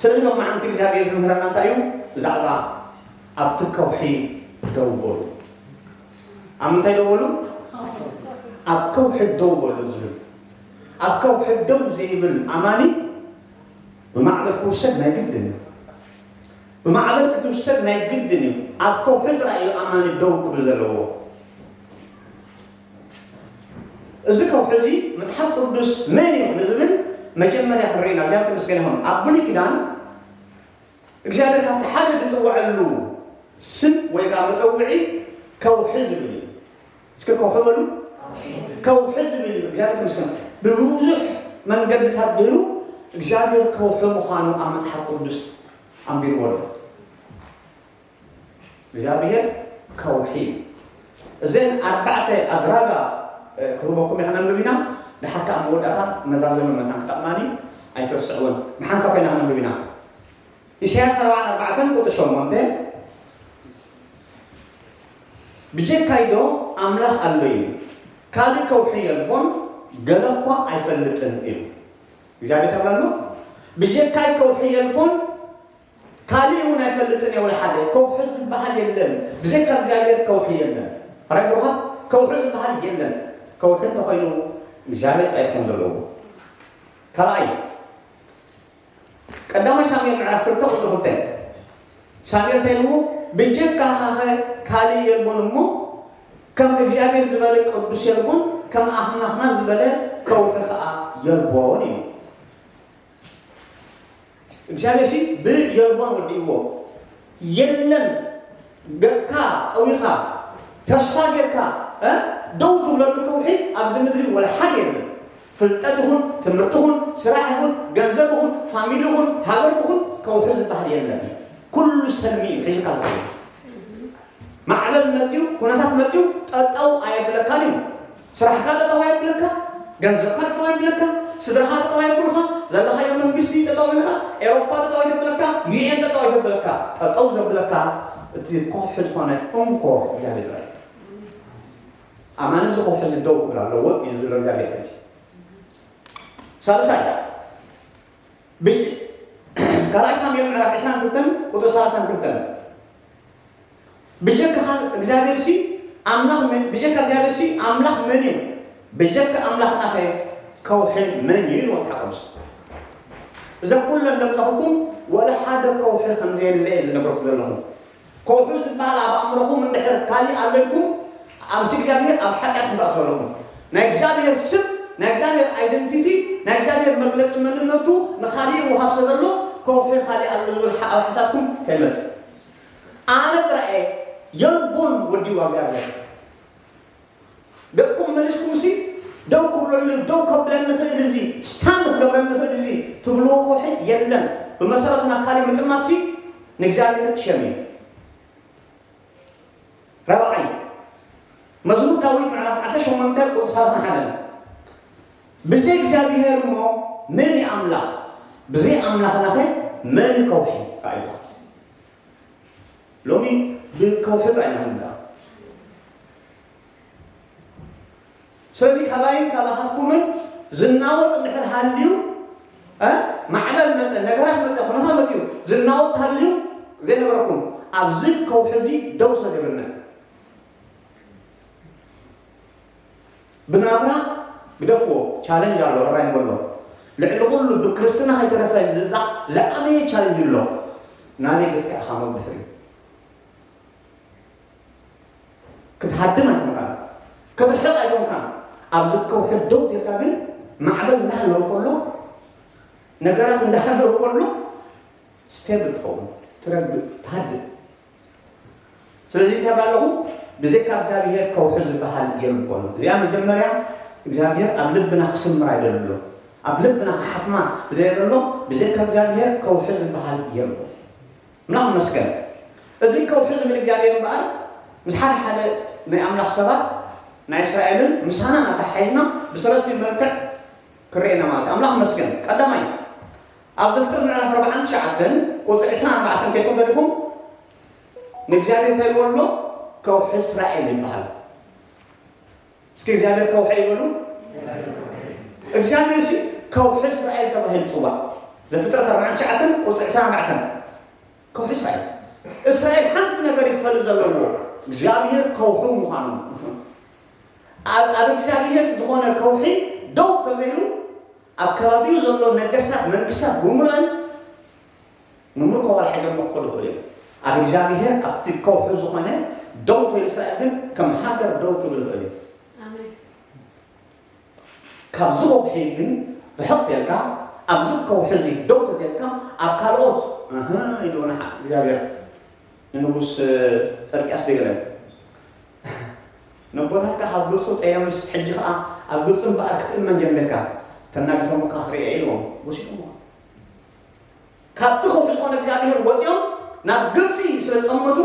ስለዚ ሎማዓንቲ እግዚኣብሔር ዝምህረና እንታይ እዩ? ብዛዕባ ኣብቲ ከውሒ ደው በሉ። ኣብ ምንታይ ደው በሉ? ኣብ ከውሒ ደው በሉ ዝብል። ኣብ ከውሒ ደው ዘይብል ኣማኒ ብማዕበል ክውሰድ ናይ ግድን እዩ። ብማዕበል ክትውሰድ ናይ ግድን እዩ። ኣብ ከውሒ ጥራይ እዩ ኣማኒ ደው ክብል ዘለዎ። እዚ ከውሒ እዚ መጽሓፍ ቅዱስ መን እዩ ንዝብል መጀመርያ ክንርኢ ኢና። እግዚኣብሔር ተመስገን ይኹን። ኣብ ብሉይ ኪዳን እግዚኣብሔር ካብቲ ሓደ ዝጽውዐሉ ስም ወይ ከዓ መጸውዒ ከውሒ ዝብል እዩ። እስኪ ከውሒ በሉ። ከውሒ ዝብል እዩ። እግዚኣብሔር ተመስገን። ብብዙሕ መንገድታት ገይሩ እግዚኣብሔር ከውሒ ምዃኑ ኣብ መጽሓፍ ቅዱስ ኣንቢርዎ ኣሎ። እግዚኣብሔር ከውሒ እዩ። እዘን ኣርባዕተ ኣድራጋ ክህበኩም ኢና ከነንብብ ኢና። ድሓር ከዓ መወዳእታ መዛዘሚ መታን ክጠቕማኒ ኣይትርስዕወን። ብሓንሳብ ኮይና ከነንብብ ኢና። ኢሳያስ ኣርባዓን ኣርባዕተን ቁጥሪ ሸሞንተ፣ ብጀካይ ዶ ኣምላኽ ኣሎ እዩ? ካልእ ከውሒ የልቦን፣ ገለ እኳ ኣይፈልጥን እዩ። እግዚኣብሔር ተብላ ኣሎ። ብጀካይ ከውሒ የልቦን፣ ካልእ እውን ኣይፈልጥን እየ። ወላ ሓደ ከውሒ ዝበሃል የለን። ብጀካ እግዚኣብሔር ከውሒ የለን። ሕራይ ብሩኻት፣ ከውሒ ዝበሃል የለን። ከውሒ እንተኾይኑ እግዚኣብሔር ጥራይ ክኾን ዘለዎ። ካልኣይ፣ ቀዳማይ ሳሙኤል ምዕራፍ ክልተ ቁጥሪ ክልተ፣ ሳሙኤል እንታይ ኢልዎ? ብጀካኻ ኸ ካልእ የልቦን እሞ፣ ከም እግዚኣብሔር ዝበለ ቅዱስ የልቦን፣ ከም ኣምላኽና ዝበለ ከውሒ ኸኣ የልቦን እዩ። እግዚኣብሔር ሲ ብየልቦን ወዲእዎ። የለን፣ ገጽካ ጠዊኻ፣ ተስፋ ጌርካ፣ እ፣ ደው ትብለሉ ከውሒ ኣብዚ ምድሪ ወላ ሓደ የለን። ፍልጠት ይኹን፣ ትምህርቲ ይኹን፣ ስራሕ ይኹን፣ ገንዘብ ይኹን፣ ፋሚሊ ይኹን፣ ሃገር ትኹን፣ ከውሒ ዝበሃል የለን። ኩሉ ሰልሚ እዩ ሒዝካ ዝኸይድ። ማዕበል መጽዩ፣ ኩነታት መጽዩ፣ ጠጠው ኣየብለካን እዩ። ስራሕካ ጠጠው ኣየብለካ፣ ገንዘብካ ጠጠው ኣየብለካ፣ ስድራኻ ጠጠው ኣየብሉኻ፣ ዘለኻዮ መንግስቲ ጠጠው ይብለካ፣ ኤሮፓ ጠጠው ኣይተብለካ፣ ዩ ኤን ጠጠው ኣይተብለካ። ጠጠው ዘብለካ እቲ ከውሒ ዝኾነ እንኮ እግዚኣብሔር ጥራይ። ኣማኒ እዚ ከውሒ እዚ ደው ክብል ኣለዎ እዩ ዝብሎ እግዚኣብሔር። ሳልሳይ፣ ብጅ-፣ ካልኣይ ሳሙኤል ምዕራፍ ዕስራን ክልተን ቁጽሪ ሰላሳን ክልተን፣ ብጀካ እግዚኣብሔር ሲ ኣምላኽ መን፣ ብጀካ እግዚኣብሔር ሲ ኣምላኽ መን እዩ? ብጀካ ኣምላኽና ኸ ከውሒ መን እዩ? ኢሉ መጽሓፍ ቅዱስ። እዘን ኩለን ደምጻኹኩም ወላ ሓደ ከውሒ ከም ዘየለ እየ ዝነግረኩም ዘለኹ። ከውሒ ዝበሃል ኣብ ኣእምሮኹም እንድሕር ካሊእ ኣለልኩም፣ ኣምሲ እግዚኣብሔር ኣብ ሓጢኣት እንዳእተወ ኣለኹም። ናይ እግዚኣብሔር ስም፣ ናይ እግዚኣብሔር ኣይደንቲቲ፣ ናይ እግዚኣብሔር መግለጺ መንነቱ ንኻሊእ ወሃብ ስለ ዘሎ፣ ከውሒ ካሊእ ኣሎ ዝብል ሓ-፣ ኣብ ሓሳብኩም ከይመጽእ። ኣነ ጥራይ እየ፣ የልቦን ወዲዋ እግዚኣብሔር። ገጽኩም መሊስኩም ሲ፣ ደው ክብለሉ፣ ደው ከብለኒ ይኽእል እዚ፣ ስታንድ ክገብረኒ ይኽእል እዚ ትብልዎ ከውሒ የለን። ብመሰረቱ ናብ ካሊእ ምጥማት ሲ፣ ንእግዚኣብሔር ሸም እዩ። ራብዓይ፣ መዝሙር ዳዊት ምዕራፍ ዓሰርተ ሸሞንተ ቁጽሪ ሰላሳን ሓደን፣ ብዘይ እግዚኣብሔር እሞ መን እዩ ኣምላኽ? ብዘይ ኣምላኽና ኸ መን እዩ ከውሒ? ኢልካ። ሎሚ ብከውሒ ጥራይ ኢና ንብዳ። ስለዚ ካባይን ካባኻትኩምን ዝናወጽ እንድሕር ሃልዩ፣ እ፣ ማዕበል መጸ፣ ነገራት መጸ፣ ኩነታት መጽዩ፣ ዝናወጽ ሃልዩ ዘይነበረኩም፣ ኣብዚ ከውሒ እዚ ደው ስለ ዘይብልና። ብናብራ ግደፍዎ፣ ቻለንጅ ኣሎ፣ ራይ በሎ። ልዕሊ ኩሉ ብክርስትና ከይተረፈ ዝዛ-፣ ዝዓበየ ቻለንጅ ኣሎ። ናበይ ገጽካ ኢኻ መብድሕሪ? ክትሃድም ኣይኮንካን፣ ክትርሕቕ ኣይኮንካን። ኣብዚ ከውሒ ደው ኢልካ ግን ማዕበል እንዳሃለወ ከሎ፣ ነገራት እንዳሃለወ ከሎ፣ ስቴብል ትኸውን፣ ትረግእ፣ ትሃድእ። ስለዚ እንታይ ኣለኹ? ብዘይካ እግዚኣብሔር ከውሒ ዝበሃል የልቦን። እዚኣ መጀመርያ እግዚኣብሔር ኣብ ልብና ክስምር ኣይደልሎ። ኣብ ልብና ክሓትማ ዝደልየ ዘሎ ብዘይካ እግዚኣብሔር ከውሒ ዝበሃል የልቦን። ኣምላኽ ይመስገን። እዚ ከውሒ ዝብል እግዚኣብሔር እምበኣር ምስ ሓደ ሓደ ናይ ኣምላኽ ሰባት ናይ እስራኤልን ምሳና እናተሓሒዝና ብሰለስቲኡ መልክዕ ክርኤና ማለት እዩ። ኣምላኽ ይመስገን። ቀዳማይ ኣብ ዘፍጥረት ምዕራፍ ኣርባዓን ትሽዓተን ቁጽሪ ዕስራን ኣርባዕተን ከይድኩም ከዲኹም ንእግዚኣብሔር እንታይ ኢልዎ ኣሎ? ከውሒ እስራኤል ይበሃል። እስኪ እግዚኣብሔር ከውሒ ይበሉ። እግዚኣብሔር ሲ ከውሒ እስራኤል ተባሂሉ ይጽዋዕ። ዘፍጥረት ኣርባዕተ ትሽዓተ ቁፅሪ ዕስራን ኣርባዕተን። ከውሒ እስራኤል። እስራኤል ሓንቲ ነገር ይፈልጥ ዘለዎ፣ እግዚኣብሔር ከውሑ ምዃኑ። ኣብ ኣብ እግዚኣብሔር ዝኾነ ከውሒ ደው ተዘይሉ፣ ኣብ ከባቢኡ ዘሎ ነገስታት፣ መንግስታት ብምሉኣን ንምርኮ ዋላ ሓይሎም ክኸዱ ይኽእሉ እዮም። ኣብ እግዚኣብሔር ኣብቲ ከውሑ ዝኾነ ደው ተይሉ እስራኤል ግን ከም ሃገር ደው ክብል ይኽእል እዩ። ካብዚ ከውሒ ግን ርሕቕ ተልካ፣ ኣብዚ ከውሒ እዚ ደው ተዘልካ፣ ኣብ ካልኦት እህ ኢሉ ንሓ እግዚኣብሔር ንንጉስ ሰርቅያስ ደገለ ነቦታትካ ካብ ግብፂ ውፀዮምስ ሕጂ ከዓ ኣብ ግብፂ እምበኣር ክትእመን ጀሚርካ፣ ተናግፎምካ ክርኢ ኢልዎም ወሲዶሞ። ካብቲ ከውሒ ዝኾነ እግዚኣብሔር ወፂኦም ናብ ግብፂ ስለ ዝጠመቱ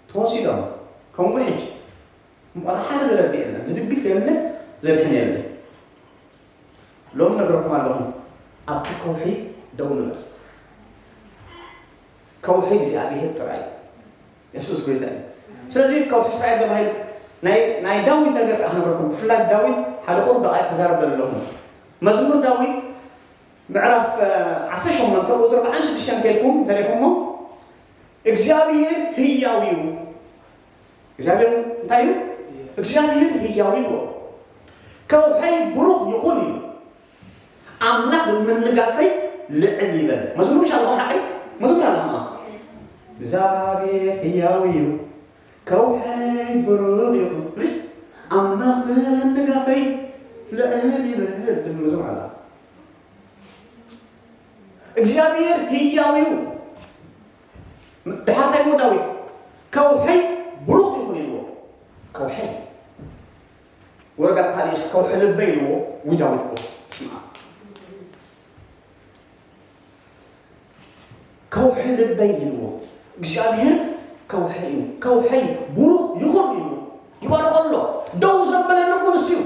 ተወሲዶም። ከምኡ ሕጂ እምበኣር ሓደ ዘረድእ የለን፣ ዝድግፍ የለን፣ ዘድሕን የለን። ሎም ነግረኩም ኣለኹም፣ ኣብቲ ከውሒ ደው ንበል። ከውሒ እግዚኣብሔር ጥራይ እዩ። የሱስ ጎይታ እዩ። ስለዚ ከውሒ እስራኤል ተባሂሉ ናይ ናይ ዳዊት ነገር ከዓ ክነግረኩም። ብፍላይ ዳዊት ሓደ ቁሩብ ደቓይቕ ክዛረብ ኣለኹም። መዝሙር ዳዊት ምዕራፍ ዓሰርተ ሸሞንተ ቁፅሪ ኣርባዓን ሽዱሽተን ከይድኩም ተሪኹሞ፣ እግዚኣብሔር ህያው እዩ። እግዚኣብሔር እንታይ እዩ? እግዚኣብሔር ህያው እዩ። ከውሐይ ብሩኽ ይኹን እዩ። ኣምላኽ ምንጋፈይ ልዕል ይበል። መዝሙር ምሽ ኣለኹም ሓቀይ? መዝሙር ኣለኹም። እግዚኣብሔር ህያው እዩ። ከውሐይ ብሩኽ ይኹን። ኣምላኽ ምንጋፈይ ልዕል ይበል። መዝሙር ኣላ። እግዚኣብሔር ህያው እዩ። ድሓር እንታይ ኢልዎ ዳዊት? ከውሐይ ብሩኽ ይኹን ኢልዎ። ከውሐይ ወረዳ ካልእስ ከውሒ ልበይ ኢልዎ። ዊ ዳዊት እኮ ስማ። ከውሒ ልበይ ኢልዎ። እግዚኣብሔር ከውሐይ እዩ። ከውሐይ ብሩኽ ይኹን ኢልዎ። ይባርኾ ኣሎ። ደው ዘበለሉ እኮ ንሱ እዩ።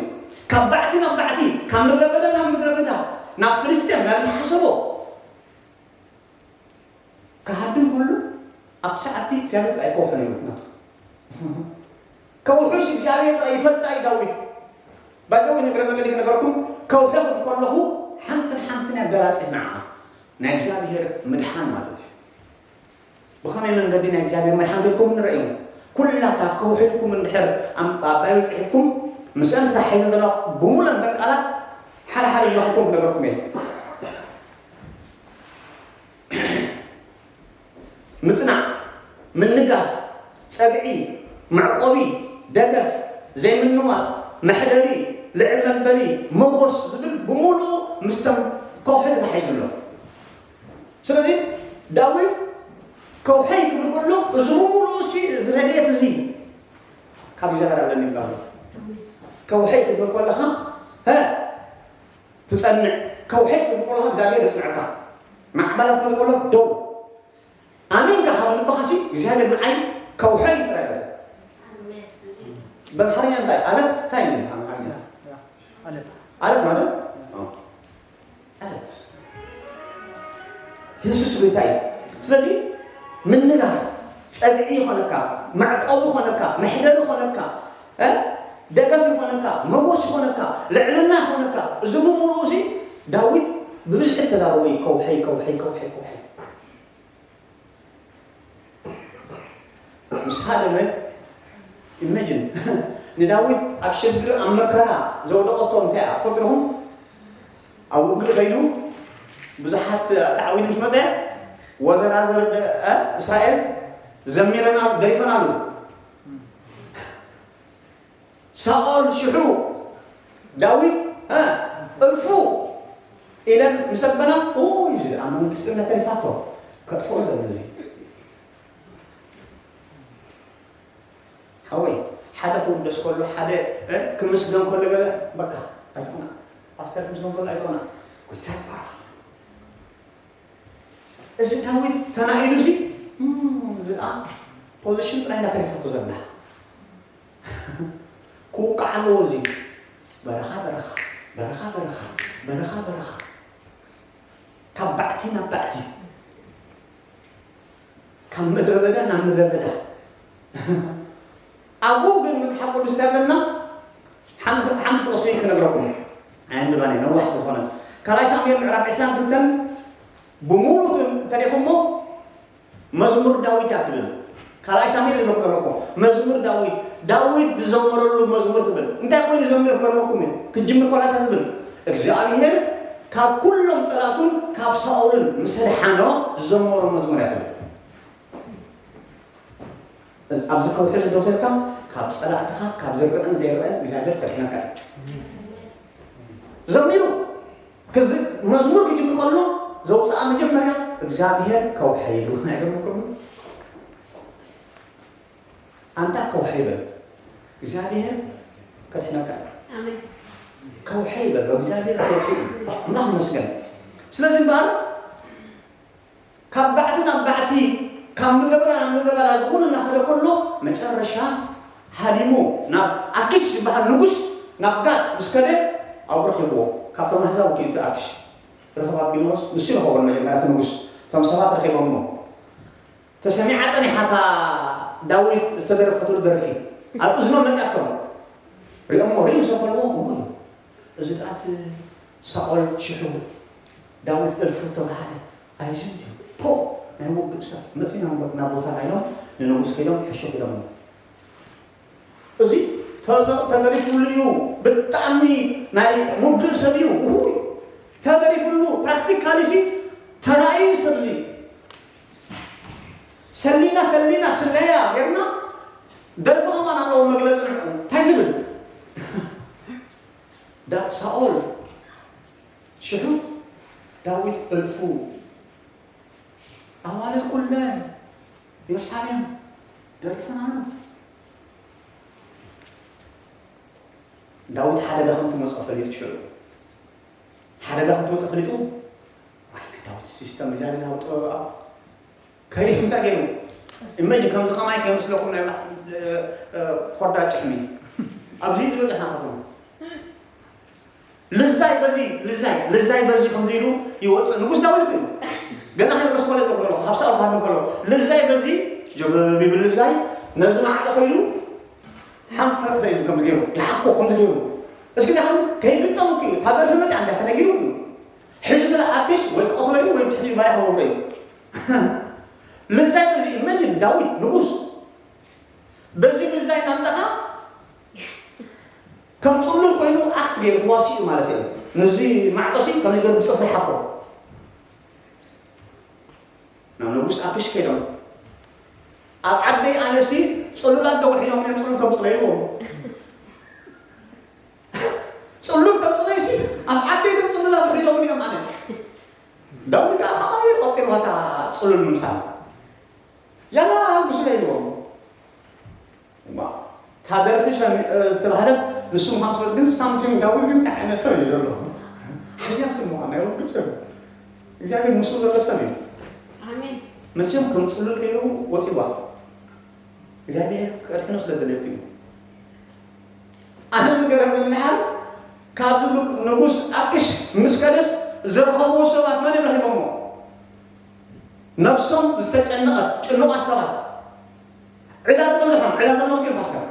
ካብ ባዕቲ ናብ ባዕቲ፣ ካብ ምድረ በዳ ናብ ምድረ በዳ፣ ናብ ፍልስጤም፣ ናብ ዝሓሰቦ ክሃድም ከሎ ኣብቲ ሰዓትቲ እግዚኣብሔር ጥራይ ከውሒ ነይሩ ናቱ። ከውሑስ እግዚኣብሔር ጥራይ ይፈልጣ እዩ ዳዊት። ባይዘው ንግረ መገዲ ክነገረኩም ከውሒ ክብል ከለኹ ሓንትን ሓንትን ያገላጺፍ ንዓ ናይ እግዚኣብሔር ምድሓን ማለት እዩ። ብኸመይ መንገዲ ናይ እግዚኣብሔር መድሓን ጌርኩም ንርእዩ? ኩላታ ከውሒ ኢልኩም እንድሕር ኣብ ኣብ ባይብል ጽሒፍኩም ምስአን ተታሒዘ ዘሎ ብምሉእ እተን ቃላት ሓደ ሓደ ዝረኸብኩም ክነገርኩም እየ። ምጽናዕ፣ ምንጋፍ፣ ጸግዒ፣ መዕቆቢ፣ ደገፍ፣ ዘይምንዋጽ፣ መሕደሪ፣ ልዕል መበሊ፣ መጎስ ዝብል ብምሉኡ ምስተን ከውሒ ተታሒዙ ኣሎ። ስለዚ ዳዊት ከውሐይ ክብል ከሎ እዚ ብምሉኡ ሲ እዚ ረድኤት እዚ ካብ እግዚኣብሔር ኣለኒ ይብላ ኣሎ። ከውሐይ ክትብል ከለኻ ሀ ትጸንዕ፣ ከውሐይ ክትብል ከለኻ እግዚኣብሔር የጽንዕካ። ማዕበላት ክትብል ከሎ ደው ኣሚንካ ካብ ልብኻ ሲ እግዚኣብሔር ንዓይ ከውሐይ ጥራይ በል። በምሓርኛ እንታይ ኣለት እንታይ እዩ ኣምሓርኛ? ኣለት ማለት ኣለት የሱስ ጎይታ እዩ። ስለዚ ምንጋፍ ጸግዒ ይኾነካ፣ መዕቆቢ ይኾነካ፣ መሕደሪ ይኾነካ፣ እ ደገፍ ይኾነካ፣ መጎስ ይኾነካ፣ ልዕልና ይኾነካ። እዚ ብምሉኡ ሲ ዳዊት ብብዝሒ ተዛረቡ እዩ፣ ከውሐይ ከውሐይ ከውሐይ ከውሐይ ምስ ሃደመ ኢመጅን ንዳዊት ኣብ ሽግር ኣብ መከራ ዘውደቐቶ እንታይ እያ ትፈልጡ ዲኹም? ኣብ ውግእ ከይዱ ብዙሓት ተዓዊዱ ምስ መፀ ወዘራዘር እስራኤል ዘሚረን ደሪፈን ኣሉ። ሳኦል ሽሑ ዳዊት እልፉ ኢለን ምስ ኣበላ እዚ ኣብ መንግስቲ እናተሪፋቶ ከጥፍኦ ኣለኒ እዚ ሓወይ ሓደ ክውደስ ከሎ ሓደ ክምስገን ከሎ ገለ በቃ ኣይትኾና ፓስተር ክምስገን ከሎ ኣይትኾና ጎይታ ይባረኽ። እዚ ዳዊት ተናኢሉ ሲ እዚኣ ፖዚሽን ጥራይ እንዳተሪፋቶ ዘላ ክውቃዕ ኣለዎ እዚ በረኻ በረኻ በረኻ በረኻ በረኻ በረኻ ካብ ባዕቲ ናብ ባዕቲ ካብ ምድረ በዳ ናብ ምድረ በዳ ኣብኡ ግን መፅሓፍ ቅዱስ እንታይ ኣለና ሓንቲ ጥቕሲ ክነግረኩም ኣየንባኒ ነዋሕ ዝኾነ ካልኣይ ሳሙኤል ምዕራፍ ዕስራን ክልተን ብሙሉ እንተሪኹሞ መዝሙር ዳዊት እያ ትብል። ካልኣይ ሳሙኤል ይበቁ ኣለኩ መዝሙር ዳዊት፣ ዳዊት ዝዘመረሉ መዝሙር ትብል። እንታይ ኮይኑ ዘሚሩ ክገርመኩም እዩ። ክጅምር ኮላታ ትብል እግዚኣብሔር ካብ ኩሎም ጸላቱን ካብ ሳኦልን ምስ ኣድሓኖ ዝዘመሮ መዝሙር እያ ትብል። ኣብዚ ከውሒ ዝደፈርካ ካብ ጸላእትኻ ካብ ዝረአን ዘይረአን እግዚኣብሔር ከድሕነካ እዩ። ዘሚሩ ክዚ መዝሙር ክጅምር ከሎ ዘውፅኣ መጀመርያ እግዚኣብሔር ከውሒ ይብሉ ናይ ገርመኩም ኣንታ ከውሒ ይበል እግዚኣብሔር ከድሕነካ እዩ። ከውሒ ይበል እግዚኣብሔር ከውሒ እዩ። ኣምላኽ ይመስገን። ስለዚ እምበኣር ካብ ባዕቲ ናብ ባዕቲ ካብ ምድረ በዳ ናብ ምድረ በዳ ዝኾነ እናኸደ ከሎ መጨረሻ ሃዲሙ ናብ ኣኪሽ ዝበሃል ንጉስ ናብ ጋት ምስ ከደ ኣብኡ ረኺብዎ። ካብቶም ኣህዛብ ወኪል እቲ ኣኪሽ ረኸብ ኣቢሎስ ንሱ ረኸቦ መጀመርያ እቲ ንጉስ እቶም ሰባት ረኺቦሞ ተሰሚዓ ጸኒሓታ ዳዊት ዝተደረፈትሉ ደርፊ ኣብ እዝኖም መጽኣቶም ሪኦሞ ሪም ሰበልዎ እዚ ጣት ሳኦል ሽሑ ዳዊት እልፉ ተባሃለ ኣይዝን ፖ ናይ ውግእ ሰብ መፂና ናብ ቦታ ናይሎም ንንጉስ ከይዶም ሕሹ ኢሎም እዚ ተዘሪፉሉ እዩ። ብጣዕሚ ናይ ውግእ ሰብ እዩ። ተዘሪፉሉ ፕራክቲካሊ ሲ ተራእዩ ሰብ እዚ ሰሊና ሰሊና ስለያ ጌርና ደርፊ ከማን ኣለዎ መግለፂ ንዕኡ እንታይ ዝብል ዳ ሳኦል ሽሑ ዳዊት እልፉ ኣዋልድ ኩለን ኢየሩሳሌም ደሪፈን ኣሎ። ዳዊት ሓደጋ ከም ትመፅኦ ፈሊጡ ሽዑ ሓደጋ ከም ትመፅኦ ፈሊጡ ዋይ ናይ ዳዊት ሲስተም እግዚኣብሔር ዝሃቦ ጥበብ ኣብ ከይስ እንታይ ገይሩ ኢመጅ ከምዚ ከማይ ከይመስለኩም ናይ ኮዳ ጭሕሚ ኣብዚ ዝበፅሕና ከተማ ልዛይ በዚ ልዛይ ልዛይ በዚ ከምዚ ኢሉ ይወፅእ ንጉስ ዳዊት እዩ ገና ሓደ ከስኮለ ዝብሎ ካብ ሳኦል ካብ ከሎ ልዛይ በዚ ጀበብ ይብል ልዛይ ነዚ ማዕጠ ከይዱ ሓንፈር ዘይዱ ከምዚ ገይሩ ይሓኮ ከምዚ ገይሩ እስኪ ዳሕሩ ከይግጠሙ እዩ ታደርፊ መፅያ እንዳ ተነጊሩ እዩ ሕጂ ዝለ ኣዲስ ወይ ቆትሎ እዩ ወይ ትሕቲ ባሪያ ከወርዶ እዩ ልዛይ በዚ ኢመጅን ዳዊት ንጉስ በዚ ልዛይ እናምፀኻ ከም ፅሉል ኮይኑ ኣክት ገይሩ ተዋሲኡ ማለት እዩ። ነዚ ማዕፆ ሲ ከም ነገር ብፅፍሪ ሓኮ ናብ ንጉስ ኣክሽ ከይዶም ኣብ ዓደይ ኣነሲ ፅሉላት ዶ ውሒዶም እዮም ፅሉል ከም ፅለይዎ ፅሉል ከም ፅለይ ሲ ኣብ ዓደይ ዶ ፅሉላት ውሒዶም እዮም ኣነ ዳዊት ከዓ ከማይ ቆፂርዋታ ፅሉል ምምሳል ያላ ንጉስ ኢልዎም እታ ደርፊ ዝተባህለት ንሱ ምዃን ዝፈልጥ ግን ሳምቲንግ ዳዊት ግን እንታይ ዓይነት ሰብ እዩ ዘሎ ሓያል ሰብ ምዃን ናይ ውግእ ሰብ እግዚኣብሔር ምስኡ ዘሎ ሰብ እዩ መቸም ከም ፅሉል ገይሩ ወፂዋ እግዚኣብሔር ከድሕኖ ስለ ደለየኩ እዩ ኣነ ዝገረመኒ ድሓር ካብዚ ንጉስ ኣክሽ ምስ ከደስ ዝረኸብዎ ሰባት መን እዮም ረኺቦሞ ነብሶም ዝተጨነቐት ጭኑቓት ሰባት ዕዳ ዝበዝሖም ዕዳ ዘለዎም እዮም ፓስተር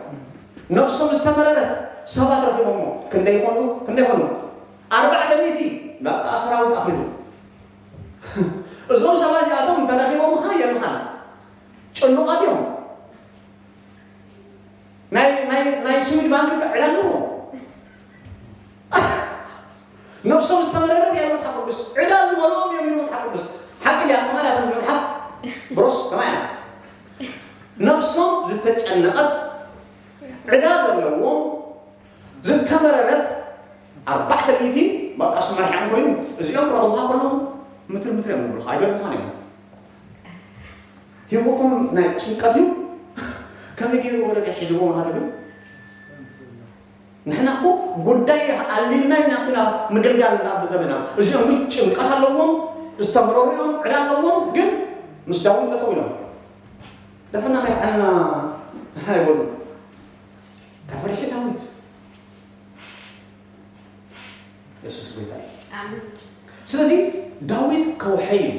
ነብሶም ዝተመረረት ሰባት ረኺቦሞ ክንደይ ይኾኑ ክንደይ ይኾኑ ኣርባዕተ ሚእቲ በቃ ሰራዊት ኣኺሉ እዞም ሰባት እዚኣቶም እንተረኺቦምኻ የምኻን ጭኑቓት እዮም ናይ ናይ ናይ ስዊድ ባንክ ዕዳ ኣለዎ ነብሶም ዝተመረረት እያ መጽሓፍ ቅዱስ ዕዳ ዝበልዎም እዮም ይብል መጽሓፍ ቅዱስ ሓቂ ድያ ማለት መጽሓፍ ብሮስ ከማያ ነብሶም ዝተጨነቐት ዕዳ ዘለዎም ዝተመረረት ኣርባዕተ ሚእቲ በቃ ስመርሕዖም ኮይኑ እዚኦም ክረኽቡኻ ከለዉ ምትር ምትር እዮም ዝብሉኻ ኣይገርፉኻን እዮም ህይወቶም ናይ ጭንቀት እዩ ከመይ ገይሩ ወረቀት ሒዝዎ ማለት እዩ ንሕና እኮ ጉዳይ ኣሊና ኢና ኩና ምግልጋል ናብ ዘለና እዚኦም ግን ጭንቀት ኣለዎም ዝተምረሩ እዮም ዕዳ ኣለዎም ግን ምስ ዳዊት ጠጠው ኢሎም ደፈና ናይ ዓንና ኣይበሉ ተፈሪሒ ዳዊት የሱስ ጎይታ እዩ ስለዚ ዳዊት ከውሐይ እዩ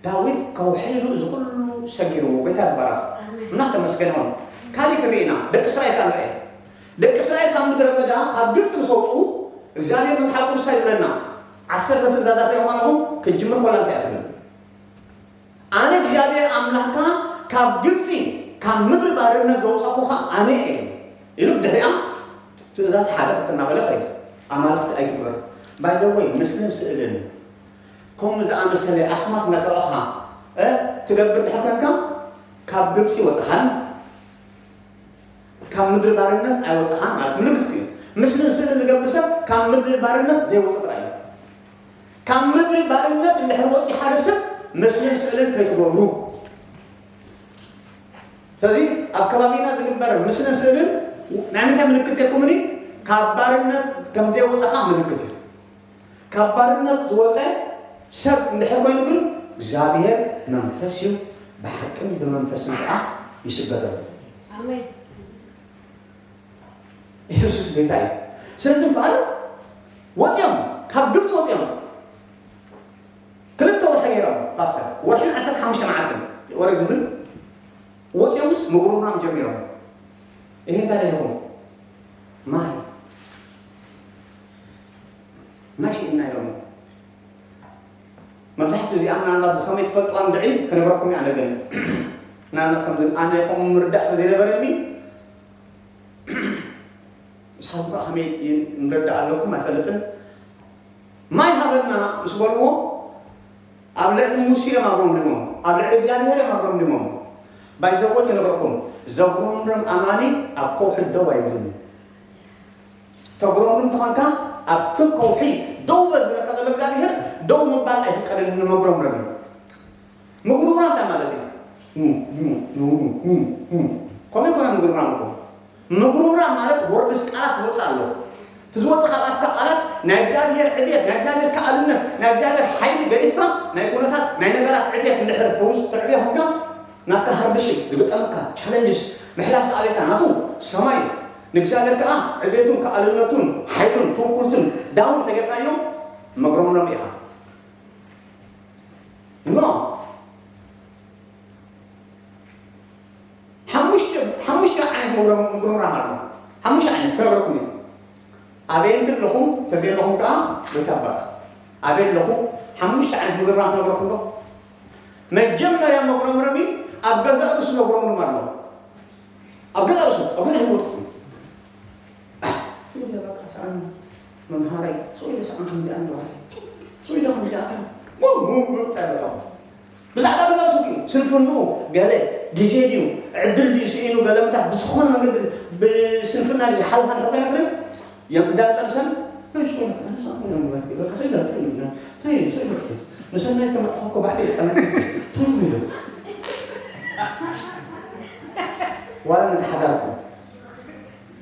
ዳዊት ከውሐይ ኢሉ እዚ ኩሉ ሰጊርዎ ጎይታ ይባረኽ እና ተመስገን ሆን ካሊእ ክርኢ ኢና ደቂ እስራኤል ካን ርአ ደቂ እስራኤል ካብ ምድረ በዳ ካብ ግብፂ ምስ ወፁ እግዚኣብሔር መጽሓፍ ቅዱስ እንታይ ይብለና? ዓሰርተ ትእዛዛት እዮም ኣለኹም፣ ክትጅምር ኮላ እንታይ ኣትብልን? ኣነ እግዚኣብሔር ኣምላኽካ ካብ ግብፂ፣ ካብ ምድሪ ባርነት ዘውፃእኩኻ ኣነ እየ ኢሉ፣ ብድሕሪኣ ትእዛዝ ሓደ ክልተ እናበለ ኸይዱ። ኣማልኽቲ ኣይትግበር። ባይዘወይ ምስልን ስእልን ከምኡ ዝኣመሰለ ኣስማት እናጠቐኻ ትገብር ድሕር ኮንካ ካብ ግብፂ ወፅኻን ካብ ምድሪ ባርነት ኣይወፅኻን ማለት ምልክት እዩ። ምስልን ስእልን ዝገብር ሰብ ካብ ምድሪ ባርነት ዘይወፅ ጥራይ እዩ። ካብ ምድሪ ባርነት እንድሕር ወፂ ሓደ ሰብ ምስልን ስእልን ከይትገብሩ። ስለዚ ኣብ ከባቢና ዝግበር ምስልን ስእልን ናይ ምንታይ ምልክት የኩምኒ? ካብ ባርነት ከም ዘይወፀኻ ምልክት እዩ። ካብ ባርነት ዝወፀ ሰብ እንድሕር ኮይኑ ግን እግዚኣብሔር መንፈስ እዩ፣ ብሓቅን ብመንፈስን ከዓ ይስገደሉ። ኣሜን። ኢየሱስ ጌታ እዩ። ስለዚ እምበኣር ወፂኦም፣ ካብ ግብፂ ወፂኦም ክልተ ወርሒ ገይሮም ፓስተር፣ ወርሕን ዓሰርተ ሓሙሽተ መዓልትን ወረ ዝብል ወፂኦምስ ምጉርምራም ጀሚሮም። ይሄ እንታይ ደለኹም ማይ ማይ ሽእና ኢሎም። መብዛሕትኡ እዚኣ ምናልባት ብኸመይ ትፈልጥዋ እንድዒ ክነግረኩም እየ። ኣነ ግን ምናልባት ከምዚ ኣነ ከምኡ ምርዳእ ስለ ዘይነበረኒ ንስኻትኩም ከዓ ከመይ ንረዳእ ኣለኩም ኣይፈልጥን። ማይ ሃበና ምስ በልዎ ኣብ ልዕሊ ሙሴ እዮም ኣጉረምሪሞም፣ ኣብ ልዕሊ እግዚኣብሔር እዮም ኣጉረምሪሞም። ባይዘወ ክነግረኩም ዘጉረምርም ኣማኒ ኣብ ከውሒ ደው ኣይብልን። ተጉረምርም ተኾንካ ኣብቲ ከውሒ ደው በል ዝብለካ ዘሎ እግዚኣብሔር ደው ምባል ኣይፍቀደልን። ንመጉረምረም እዩ። ምጉርምራም እንታይ ማለት እዩ? ከምኡ ይኮነ ምጉርምራም እኮ። ምጉርምራም ማለት ወርድስ ቃላት ዝወፅእ ኣሎ። እቲ ዝወፅእ ካብ ኣፍካ ቃላት ናይ እግዚኣብሔር ዕብየት፣ ናይ እግዚኣብሔር ከኣልነት፣ ናይ እግዚኣብሔር ሓይሊ ገዲፍካ ናይ ኩነታት ናይ ነገራት ዕብየት እንድሕር ተውስ ተዕብዮ ኮንካ ናትካ ሃርድሽፕ ዝገጠመካ ቻለንጅስ ምሕላፍ ዝኣበየካ ናቱ ሰማይ ንእግዚኣብሔር ከዓ ዕቤቱን ከኣልነቱን ሓይሉን ትውኩልቱን ዳውን ተጌርካዮም መጉረምረም ኢኻ። ኖ ሓሙሽተ ሓሙሽተ ዓይነት መጉረምረም ኣሎ። ሓሙሽተ ዓይነት ክነግረኩም እዩ። ኣበይ ኣለኹም ተዘየለኹም ከዓ ቤት ኣባት ኣበይ ኣለኹ። ሓሙሽተ ዓይነት ምጉርምራም ክነግረኩም ዶ? መጀመርያ መጉረምረሚ ኣብ ገዛእ ርእሱ ዘጉረምርም ኣሎ። ኣብ ገዛእ ርእሱ ኣብ ገዛእ ህይወትኩም ኢለ በቃ ሰኣን መምሃራይ ሰው ኢለ ሰኣን ከምዚኣ እንደዋለ ሰው ኢለ ከምዚኣ ሞ ሞ ሞ ታይበቃ ብዛዕባ ገዛእ ርእሱ እዩ። ስንፍንኡ ገለ ግዜ ድዩ ዕድል ድዩ ስኢኑ ገለ ምታት ብዝኾነ መንገዲ ብስንፍና ድዩ ዝሓልፋ ንኽኮይና ክብል የምዳብ ጸንሰን ንሰናይ ተመርዖ እኮ ባዕለይ የጠናቅቕ። ተይ ኢሉ። ዋላ ነቲ ሓዳርኩም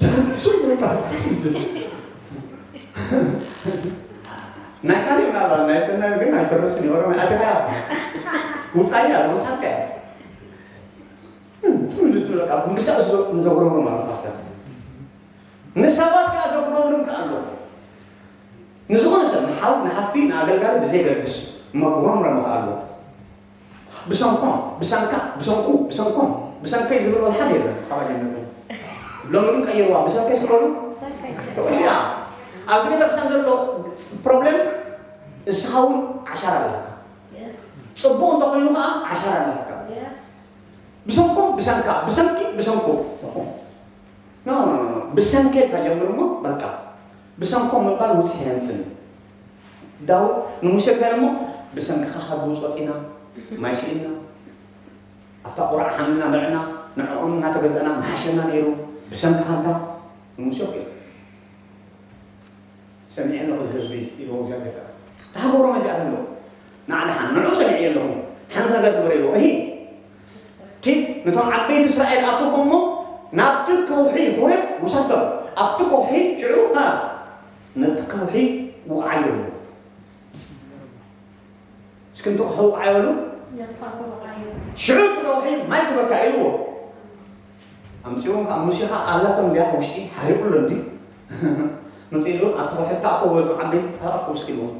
ተመልሱ ይመጣ። ናይ ካሊእ ምናልባት ናይ ሰናይ ግን ኣይፈርስን እዩ። ኦሮምያ ኣቲኻ ውፃያ ወሳካ እያ። ትብሉ ትብሉ ካብ ምሳእ ንዘጉረምርም ኣሎ ፓስተር። ንሰባት ከዓ ዘጉረምርም ከዓ ኣሎ። ንዝኾነ ሰብ ንሓው ንሓፍቲ ንኣገልጋሊ ብዘይገድስ መጉረምረም ከዓ ኣሎ። ብሰንኮም ብሰንካ ብሰንኩ ብሰንኮም ብሰንከይ ዝብል ወላ ሓደ የለን። ካብ ኣጀነቱ ሎሚ ግን ቀይርዋ ብሰንከይ ስበሉ። ተወዲኣ ኣብዚ ቤተክርስትያን ዘሎ ፕሮብሌም እስኻ እውን ዓሻራ ኣለካ። ፅቡቅ እንተኮይኑ ከዓ ዓሻራ ኣለካ። ብሰንኮም ብሰንካ ብሰንኪ ብሰንኮ ኖ ኖ ኖ ኖ። ብሰንከይ ካብ ጀምር እሞ በቃ ብሰንኮም ምባል ውፅኢት ኣየምፅን። ዳዊት ንሙሴ እንታይ ኢሎሞ? ብሰንክኻ ካብ ግብፂ ወፂና ማይ ስኢና ኣብታ ቁራዕ ሓሚምና በልዕና ንዕኦም እናተገዛእና ምሓሸና ነይሩ። ብሰንክኻ እንታ ንሙሴ እኮ እዩ። ሰሚዐ ኣለኹ እዚ ህዝቢ ኢልዎ እግዚኣብሔር ከዓ እታ ሃገሮም እዚኣ ትብሎ ንዓ ደሓን ንዕኡ ሰሚዐ ኣለኹ ሓንቲ ነገር ግበር ኢልዎ እሂ ኪድ ነቶም ዓበይቲ እስራኤል ኣክቦ እሞ ናብቲ ከውሒ ሆሬብ ውሰዶም ኣብቲ ከውሒ ሽዑ እ ነቲ ከውሒ ውቕዓዮ እስኪ እንተ ክሕውቕ ኣይበሉ። ሽዑ እቲ ከውሒ ማይ ክበካ ኢልዎ። ኣምፅዎም ከዓ ሙሴ ከዓ ኣላቶም እንዲያ ውሽጢ ሓሪቑ ኣሎ እንዲ መፅኡ ኢሉ ኣብቲ ከውሒ ተኣኮ በሉ ዓበይቲ ተኣኮ እስኪ ኢልዎም።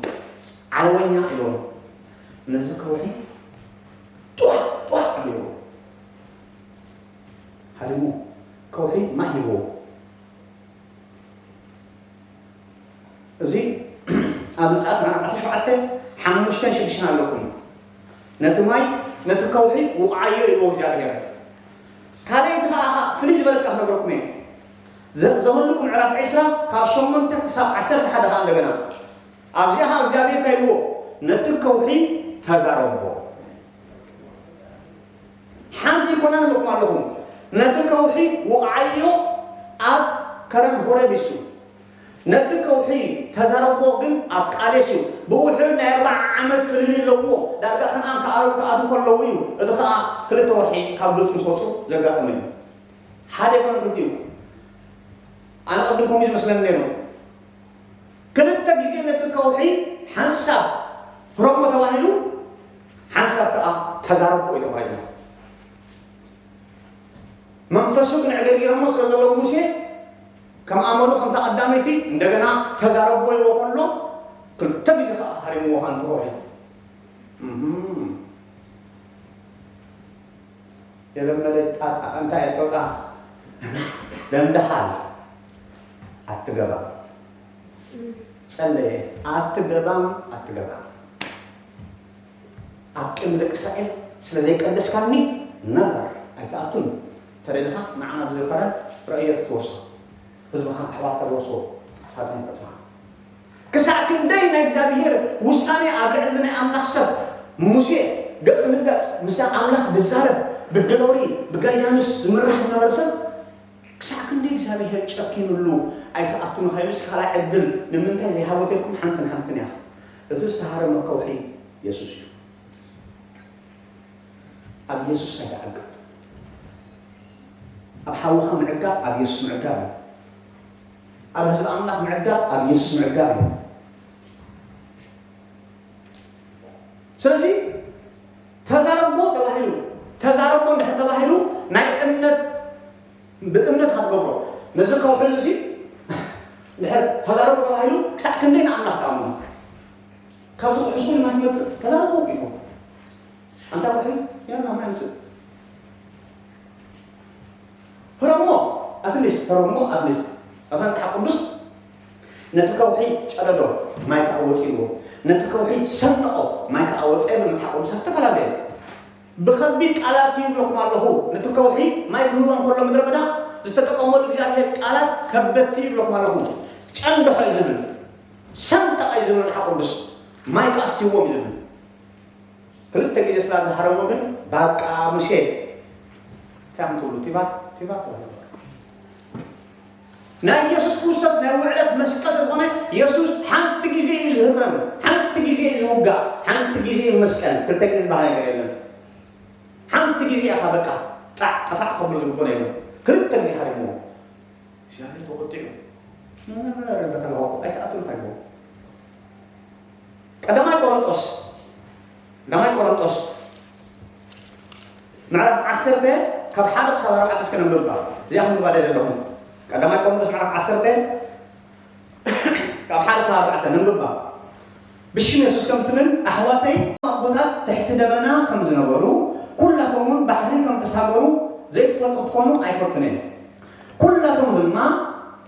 ዓለወኛ ኢልዎም። ነዚ ከውሒ ጧሕ ጧሕ ኣቢልዎ። ሃሪሙ ከውሒ ማይ ሂብዎ። እዚ ኣብ ዘጸኣት ምዕራፍ ዓሰርተ ሸውዓተ ሓሙሽተን ሽዱሽተን ኣለኩም። ነቲ ማይ፣ ነቲ ከውሒ ውቕዓዮ ይብሎ እግዚኣብሔር። ካልኣይቲ ከኣ ፍልይ ዝበለት ከኣ ክነግረኩም እየ። ዘ-፣ ዘሁልቁ ምዕራፍ ዕስራ ካብ ሸሞንተ ክሳብ ዓሰርተ ሓደ ከኣ እንደገና። ኣብዚኣ ከኣ እግዚኣብሔር እንታይ ኢልዎ? ነቲ ከውሒ ተዛረቦ። ሓንቲ ኣይኮነን ኢለኩም ኣለኹ። ነቲ ከውሒ ውቕዓዮ ኣብ ከረን ሆረብ ኢሱ። ነቲ ከውሒ ተዛረቦ ግን ኣብ ቃዴስ እዩ። ብውሕድ ናይ ኣርብዓ ዓመት ፍልልይ ኣለዎ። ዳርጋ ከነኣን ክኣ-፣ ክኣትዉ ከለዉ እዩ። እቲ ከኣ ክልተ ወርሒ ካብ ግብጺ ምስ ወጹ ዘጋጠመ እዩ። ሓደ ኣይኮነን ክልቲኡ። ኣነ ቅድም ከምኡ እዩ ዝመስለኒ ነይሩ። ክልተ ግዜ ነቲ ከውሒ ሓንሳብ ህረሞ ተባሂሉ፣ ሓንሳብ ከኣ ተዛረቦ እዩ ተባሂሉ። መንፈሱ ግን ዕገርጊሮሞ ስለ ዘለዉ ሙሴ፣ ከም ኣመሉ ከምታ ቀዳመይቲ እንደገና ተዛረቦ ይብሎ ከሎ፣ ክልተ ግዜ ከኣ ሃሪምዎ ከኣ እንተ ከውሒ። እህም። የለመደች ጣጣ፣ እንታይ ጦጣ ለምደሃል። ኣትገባም። ጸለየ። ኣትገባም፣ ኣትገባም። ኣብ ቅድሚ ደቂ እስራኤል ስለ ዘይቀደስካኒ፣ ነበር ኣይትኣቱን። ተደሊኻ ንዓና ብዝኸረን ረእየት ትወርሶ። ህዝብኻ ኣሕዋትካ ዝወርስዎ ሳጥን ይፈጽማ። ክሳዕ ክንደይ ናይ እግዚኣብሔር ውሳኔ ኣብ ልዕሊ እዚ ናይ ኣምላኽ ሰብ ሙሴ ገጽ ንገጽ ምስ ኣምላኽ ዝዛረብ፣ ብግሎሪ፣ ብጋይዳንስ ዝምራሕ ዝነበረ ሰብ፣ ክሳዕ ክንደይ እግዚኣብሔር ጨኪኑሉ፣ ኣይትኣቱን ኢሉስ ካልኣይ ዕድል ንምንታይ ዘይሃቦ ኢልኩም ሓንትን ሓንትን እያ። እቲ ዝተሃረመ ከውሒ የሱስ እዩ። ኣብ የሱስ ኣይትዓገብ። ኣብ ሓውኻ ምዕጋብ ኣብ የሱስ ምዕጋብ እዩ። ኣብ ህዝቢ ኣምላኽ ምዕጋብ ኣብ የሱስ ምዕጋብ እዩ። ስለዚ ተዛረቦ ተባሂሉ፣ ተዛረቦ እንድሕር ተባሂሉ ናይ እምነት፣ ብእምነት ክትገብሮ። ነዚ ከውሒ እዚ ድሕር ተዛረቦ ተባሂሉ ክሳዕ ክንደይ ንኣምላኽ ትኣምኖ? ካብዚ ክሕሱ ማይ ትመጽእ ተዛረቦ ኢልኩም። ኣንታ ውሕይ፣ ያና ማይ ኣምጽእ። ህረሞ፣ ኣትሊስት፣ ህረሞ፣ ኣትሊስት። ኣብታ መጽሓፍ ቅዱስ ነቲ ከውሒ ጨደዶ፣ ማይ ከኣ ወጺእዎ። ነቲ ከውሒ ሰንጠቖ፣ ማይ ከኣ ወጸ ይብል መጽሓፍ ቅዱስ ኣብ ዝተፈላለየ። ብኸቢድ ቃላት እዩ ይብለኩም ኣለኹ። ነቲ ከውሒ ማይ ክህቦ እንከሎ ምድረ በዳ ዝተጠቀመሉ እግዚኣብሔር ቃላት ከበድቲ ይብለኩም ኣለኹ። ጨንደሖ እዩ ዝብል፣ ሰንጠቐ እዩ ዝብል መጽሓፍ ቅዱስ። ማይ ከኣ ኣስትይዎም እዩ ዝብል። ክልተ ግዜ ስለ ዝሃረሞ ግን፣ በቃ ሙሴ፣ እንታይ ከም ትብሉ፣ ቲባ-፣ ቲባ ትብሉ። ናይ ኢየሱስ ክርስቶስ ናይ ውዕለት መስቀል ስለ ዝኾነ፣ ኢየሱስ ሓንቲ ግዜ እዩ ዝህረም፣ ሓንቲ ግዜ እዩ ዝውጋእ፣ ሓንቲ ግዜ እዩ መስቀል። ክልተ ግዜ ዝበሃል ነገር የለን። ሓንቲ ግዜ ኢኻ በቃ ጣዕ ጠፋዕ ከብሎ ዝግብኦ የለን። ክልተ ግዜ ሃሪምዎ። እግዚኣብሔር ተቆጢዑ። ነበር በተለዋቁ ኣይተኣትም ታይቦ። ቀዳማይ ቆሮንጦስ፣ ቀዳማይ ቆሮንጦስ ምዕራፍ ዓሰርተ ካብ ሓደ ክሳብ ኣርባዕተ እስከ ነንብባ። እዚኣ ክንብባ ደለ ኣለኹም። ቀዳማይ ቆሮንጦስ ምዕራፍ ዓሰርተ ካብ ሓደ ክሳብ ኣርባዕተ ነንብባ። ብሽም የሱስ ከም ዝትምን ኣሕዋተይ ኣቦታት ትሕቲ ደበና ከም ዝነበሩ፣ ኩላቶም እውን ባሕሪ ከም ተሳገሩ ዘይትፈልጡ ክትኮኑ ኣይፈቱን እየ። ኩላቶም ድማ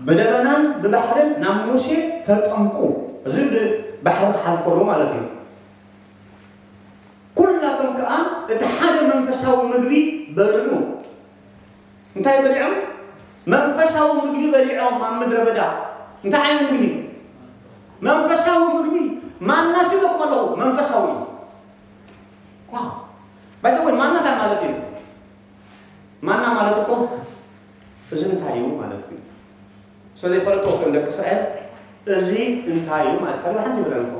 ብደበናን ብባሕርን ናብ ሙሴ ተጠምቁ። እዚ ብባሕሪ ክሓልፍ ከሎ ማለት እዩ። ኩላቶም ከኣ እቲ ሓደ መንፈሳዊ ምግቢ በልዑ። እንታይ በሊዖም? መንፈሳዊ ምግቢ በሊዖም ኣብ ምድረ በዳ። እንታይ ዓይነት ምግቢ? መንፈሳዊ ምግቢ። ማና ሲለኩም ኣለኹ፣ መንፈሳዊ እዩ። ዋው። ባይ ዘ ወይ፣ ማና እንታይ ማለት እዩ? ማና ማለት እኮ እዚ እንታይ እዩ ማለት እዩ። ስለ ዘይፈለጥዎ ከም ደቂ እስራኤል እዚ እንታይ እዩ ማለት ካልእ ሓንቲ ይብለን እኮ።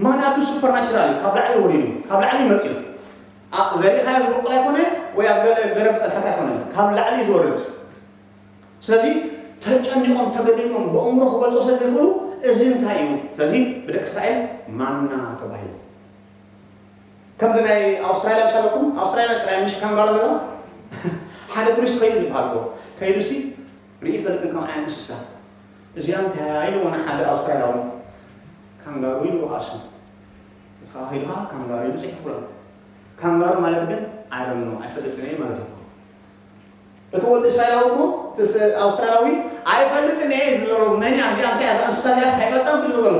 ምኽንያቱ ሱፐርናቹራል እዩ፣ ካብ ላዕሊ ወሪዱ፣ ካብ ላዕሊ መጺኡ። ኣ-፣ ዘሪእኻዮ ዝበቁል ኣይኮነ፣ ወይ ኣብ ገለ ገረብ ጸድሕካ ኣይኮነ፣ ካብ ላዕሊ እዩ ዝወርድ። ስለዚ ተጨኒቖም፣ ተገሪሞም፣ ብኣእምሮ ክገልጾ ስለ ዘይክእሉ፣ እዚ እንታይ እዩ? ስለዚ ብደቂ እስራኤል ማና ተባሂሉ። ከምዚ ናይ ኣውስትራልያ ምስ ኣለኩም፣ ኣውስትራልያ ጥራይ ምሽ ካንጋሮ ዘሎ፣ ሓደ ቱሪስት ከይዱ ዝበሃል እኮ። ከይዱ ሲ፣ ርኢ ይፈልጥን ከም ዓይነት እንስሳ። እዚኣ እንታይ ኢልዎ ንሓደ ኣውስትራልያዊ? ካንጋሩ ኢልዎ ከኣ እሱ። እቲ ከኣ ከይዱ ከኣ ካንጋሩ ኢሉ ጽሒፉ ኣሎ። ካንጋሩ ማለት ግን፣ I don't know፣ ኣይፈልጥን እየ ማለት እዩ። እቲ ወዲ እስራኤላዊ እኮ፣ እቲ ስ-፣ ኣውስትራልያዊ ኣይፈልጥን እየ ዝብሎ፣ መን እያ እዚኣ፣ እንታይ እያ፣ እዛ እንስሳ እዚኣ ኣይፈልጣን ዝብሎ ዘሎ።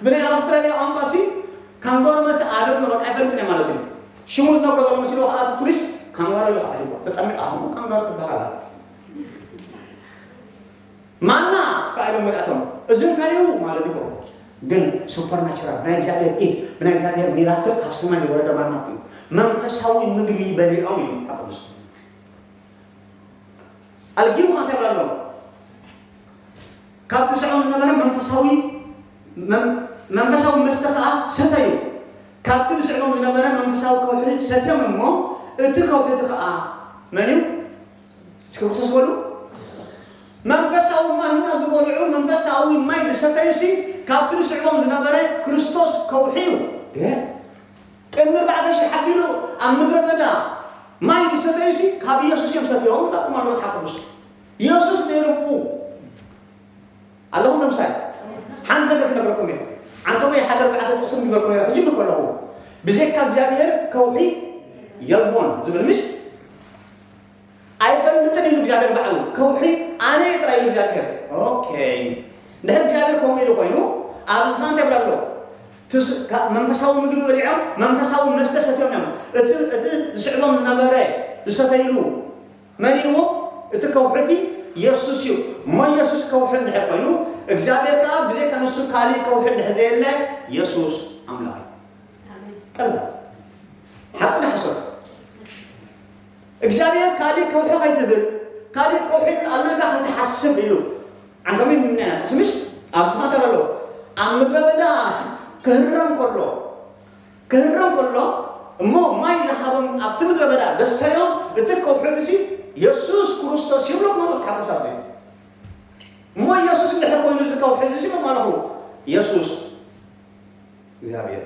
ብናይ ኣውስትራልያ ኣምባሲ ካንጋሮ መስተ ኣደም ነው በቃ ኣይፈልጥን እየ ማለት እዩ። ሽሙ ዝነግሮ ዘሎ መሲልዎ ከዓ እቲ ቱሪስት ካንጋሮ ኢሉ ከዓ ሂቦ ተጠሚቃ። ኣሁን ካንጋሮ ትበሃል ኣላ። ማና ከዓ ኢሎም መጣቶም እዚ እንታይ እዩ ማለት እዩ። ግን ሱፐርናቹራል ብናይ እግዚኣብሔር ኢድ ብናይ እግዚኣብሔር ሚራክል ካብ ሰማይ ዝወረደ ማና እዩ። መንፈሳዊ ምግቢ በሊዖም እዩ ሓቅዱስ ኣልጊቡ ከ እንታይ ኣሎ? ካብቲ ዝስዕቦም ዝነበረ መንፈሳዊ መን- መንፈሳዊ መስተ ከኣ ሰተዩ። ካብቲ ዝስዕቦም ዝነበረ መንፈሳዊ ከውሒ ሰትዮም እሞ እቲ ከውሒ እቲ ከኣ መን እዩ? እስኪ ክርስቶስ በሉ። መንፈሳዊ ማና ዝበልዑ መንፈሳዊ ማይ ዝሰተዩሲ ካብቲ ዝስዕቦም ዝነበረ ክርስቶስ ከውሒ እዩ። እ? ቅድሚ ኣርባዕተ ሽሕ ሓቢሩ ኣብ ምድረ በዳ ማይ ዝሰተዩሲ ካብ ኢየሱስ እዮም ሰትዮም። ዳኩም ኣሎ መጽሓፍ ቅዱስ ኢየሱስ ነይሩ ኣለኹም። ንምሳይ ሓንቲ ነገር ክነግረኩም እየ። ዓንተሞ ሓደ ኣርባዕተ ጥቕስም ይበልኩም እየ። ሕጂ ምኮ ኣለኹ ብዘይካ እግዚኣብሔር ከውሒ የልቦን ዝብል ምሽ ኣይፈልጥን ኢሉ እግዚኣብሔር ባዕሉ። ከውሒ ኣነ እየ ጥራይ ኢሉ እግዚኣብሔር። ኦኬ፣ እንድሕር እግዚኣብሔር ከምኡ ኢሉ ኮይኑ ኣብዚ ኸ እንታይ ይብል ኣሎ? ትስ- ካ- መንፈሳዊ ምግቢ በሊዖም መንፈሳዊ መስተ ሰትዮም እዮም። እቲ እቲ ዝስዕቦም ዝነበረ ዝሰተይሉ መን እዩ? እቲ ከውሒ እቲ የሱስ እዩ። እሞ የሱስ ከውሒ እንድሕር ኮይኑ እግዚኣብሔር ከዓ ብዘይካ ንሱ ካሊእ ከውሒ እንድሕር ዘየለ የሱስ ኣምላኽ እዩ። ቀላል ሓቂ ንሓሶት እግዚኣብሔር ካሊእ ከውሒ ከይትብል ካሊእ ከውሒ ኣሎ ኢልካ ከይትሓስብ ኢሉ ዓንከመይ ምምንያ ጥቅሲ ምሽ ኣብዚ ኸተር ኣሎ ኣብ ምድረ በዳ ክህረም ከሎ ክህረም ከሎ እሞ ማይ ዝሃቦም ኣብቲ ምድረ በዳ ደስተዮም እቲ ከውሒ እዚ የሱስ ክርስቶስ ይብሎ ማለት ሓቁሳት እዩ። እሞ ኢየሱስ እንድሕር ኮይኑ እዚ ከውሒ እዚ ሲመት ማለኹ የሱስ እግዚኣብሔር